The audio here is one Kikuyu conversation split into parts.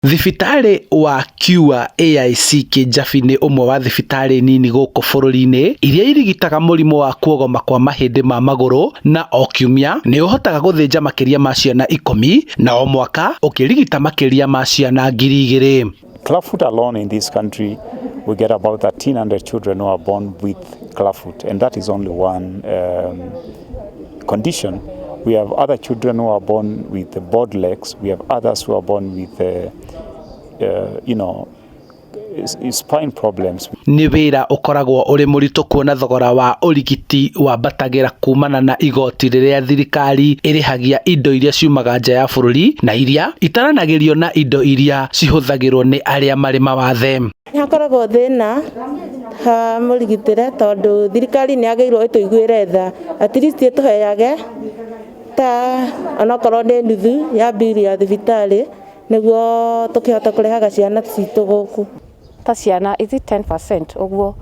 Thibitarĩ wa Cure AIC Kĩjabi nĩ ũmwe wa thibitarĩ nini gũkũ bũrũri-inĩ iria irigitaga mũrimũ wa kuogoma kwa mahĩndĩ ma magũrũ na o kiumia nĩ ũhotaga gũthĩnja makĩria ma ciana 10 na o mwaka ũkĩrigita makĩria ma ciana 2000. Clubfoot alone in this country, we get about 1,300 children who are born with clubfoot, and that is only one condition. We have other children who are born with board legs. We have others who are born with, spine problems. Nĩ wĩra ũkoragwo ũrĩ mũritũ kuona thogora wa ũrigiti wambatagĩra kumana na igoti rĩrĩa thirikari ĩrĩhagia indo iria ciumaga nja ya bũrũri na iria itaranagĩrio na indo iria cihũthagĩrwo nĩ arĩa marĩ mawathe. Nĩ hakoragwo thĩna ha mũrigitĩre tondũ thirikari nĩ yagĩrĩirwo ĩtũiguĩre tha, at least ĩtũheage ta onokorwo nĩ nuthu ya mbiri ya thibitarĩ nĩguo tũkĩhote kũrehaga ciana citũ gũkũ. Ta ciana ici 10% ũguo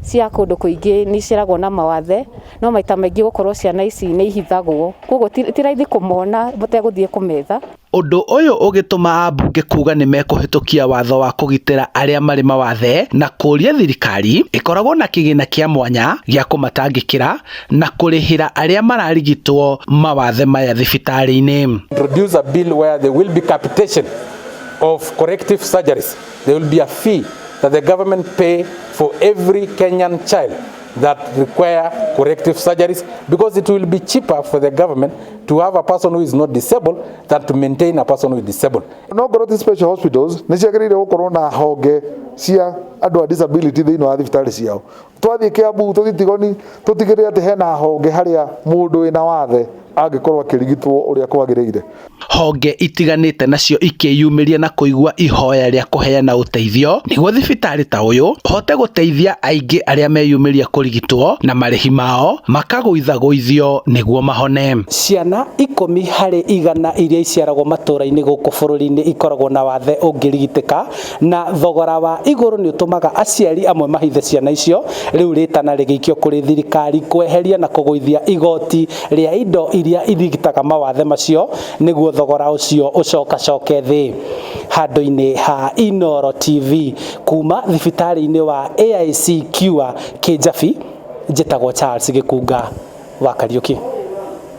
cia kũndũ kũingĩ nĩ iciaragwo na mawathe, no maita maingĩ gũkorwo ciana ici nĩ ihithagwo, koguo ti raithi kũmona mũtegũthiĩ kũmetha. Ũndũ ũyũ ũgĩtũma ambunge kuga nĩ mekũhĩtũkia watho wa kũgitĩra arĩa marĩ mawathe na kũũria thirikari ĩkoragwo na kĩgĩna kĩa mwanya gĩa kũmatangĩkĩra na kũrĩhĩra arĩa mararigitwo mawathe maya thibitarĩ-inĩ. Introduce a bill where there will be capitation of corrective surgeries. There will be a fee that the government pay for every Kenyan child that require corrective surgeries, because it will be cheaper for the government to have a person who is not disabled than to maintain a person who is disabled. No ngorwo ti special hospitals nĩ ciagĩrĩire gũkorwo na honge cia andũ a disability thĩinĩ wa thibitarĩ ciao. Twathiĩ Kiambu, tũthiĩ Tigoni, tũtigĩrĩre atĩ hena honge harĩa mũndũ wĩna wathe angĩkorwo akĩrigitwo ũrĩa kwagĩrĩire. Honge itiganĩte nacio ikĩyumĩria na kũigua ihoya rĩa kũheana ũteithio nĩguo thibitarĩ ta ũyũ ũhote gũteithia aingĩ arĩa meyumĩria kũrigitwo na marĩhi mao makagũithagũithio nĩguo mahone. Ciana 10 harĩ 100 iria iciaragwo matũra-inĩ gũkũ bũrũri-inĩ ikoragwo na wathe ũngĩrigitĩka, na thogora wa igũrũ nĩ ũtũmaga aciari amwe mahithe ciana icio. Rĩu rĩtana rĩgĩikio kũrĩ thirikari kweheria na kũgũithia igoti rĩa indo iria irigitaga mawathe macio nĩguo thogora ũcio ũcokacoke thĩ. Handũ-inĩ ha Inooro TV kuma thibitarĩ-inĩ wa AIC Cure Kĩjabi, njĩtagwo Charles Gĩkunga wa Kariũki.